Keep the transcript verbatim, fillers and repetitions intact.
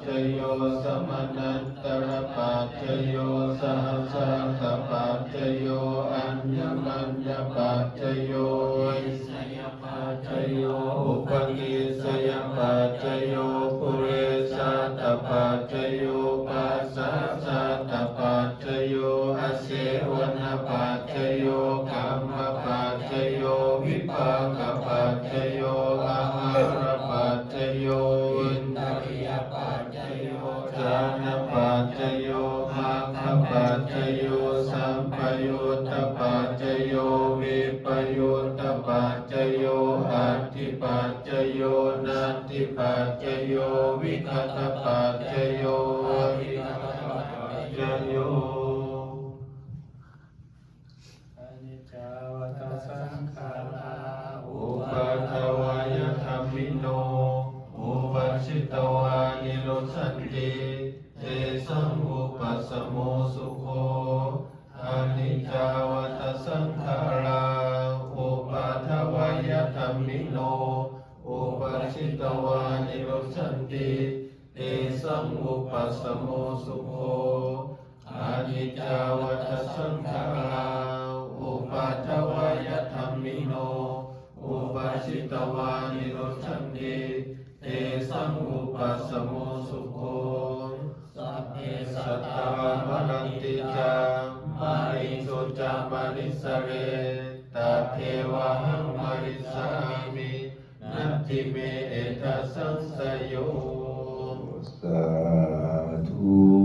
paccayo, samanantarapaccayo, sahajātapaccayo, aññamaññapaccayo, nissayapaccayo, upanissayapaccayo, purejātapaccayo, pacchājātapaccayo, āsevanapaccayo, kammapaccayo, vipākapaccayo, āhārapaccayo, indriyapaccayo, jhānapaccayo, maggapaccayo, sampayuttapaccayo, vippayuttapaccayo, atthipaccayo, natthipaccayo, vigatapaccayo, avigatapaccayo. Aniccā vata saṅkhārā, uppādavayadhammino, uppajjitvā nirujjhanti, tesaṃ vūpasamo sukho. Aniccā vata saṅkhārā, uppādavayadhammino, uppajjitvā nirujjhanti, tesaṃ vūpasamo sukho. Aniccā vata saṅkhārā, uppādavayadhammino, uppajjitvā nirujjhanti, tesaṃ vūpasamo sukho. Sabbe sattā maranti ca, mariṃsu ca marissare, tathevāhaṃ marissāmi, natthi me ettha saṃsayo. Sādhu.